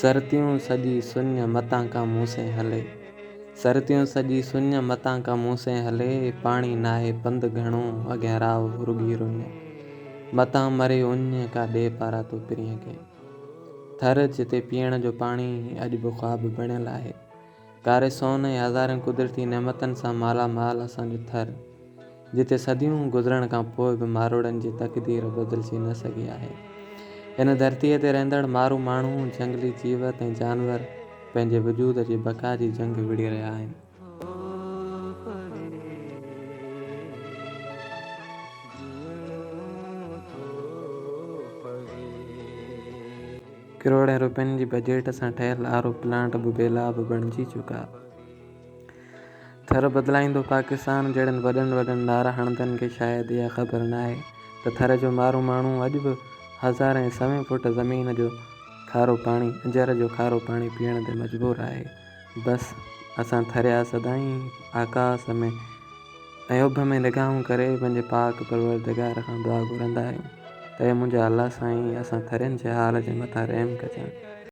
سرتيون سڄي سڃ متان ڪا مون سين هلي. سرتيون سڄي سڃ متان ڪا مون سين هلي. پاڻي ناهي پنڌ گهڻو اڳيان راء رڳي رڃ. متان مري اڃ ڪا ڏي پاراتو پرينء کي. ٿر جتي پيئڻ جو پاڻي اڄ به خواب بڻيل آهي. ڪاري سون ۽ هزارين قدرتي نعمتن سان مالا مال اسان جو ٿر، جتي صديون گذرڻ کان پوء به ماروئڙن جي تقدير بدلجي نه سگهي آهي. هن ڌرتيء تي رهندڙ مارو ماڻهو، جهنگلي جيوت ۽ جانور پنهنجي وجود جي بقا جي جنگ وڙهي رهيا آهن. ڪروڙين روپين جي بجيٽ سان ٺهيل آر او پلانٽ به بي لاڀ بڻجي چڪا. ٿر بدلائيندو پاڪستان جهڙن وڏن وڏن نعرا هڻندن کي شايد اها خبر ناهي ته ٿر جو مارو ماڻهو اڄ به هزارين ۽ سوين فوٽ زمين جو کارو پاڻي جر جو کارو پاڻي پيئڻ تي مجبور آهي. بس اسان ٿريا سدائين آڪاس ۾ ۽ اڀ ۾ نگاهون ڪري پنهنجي پاڪ پروردگار کان دعا گهرندا آهيون ته اي منهنجا الله سائين اسان ٿرين جي حال جي مٿان رحم ڪجان.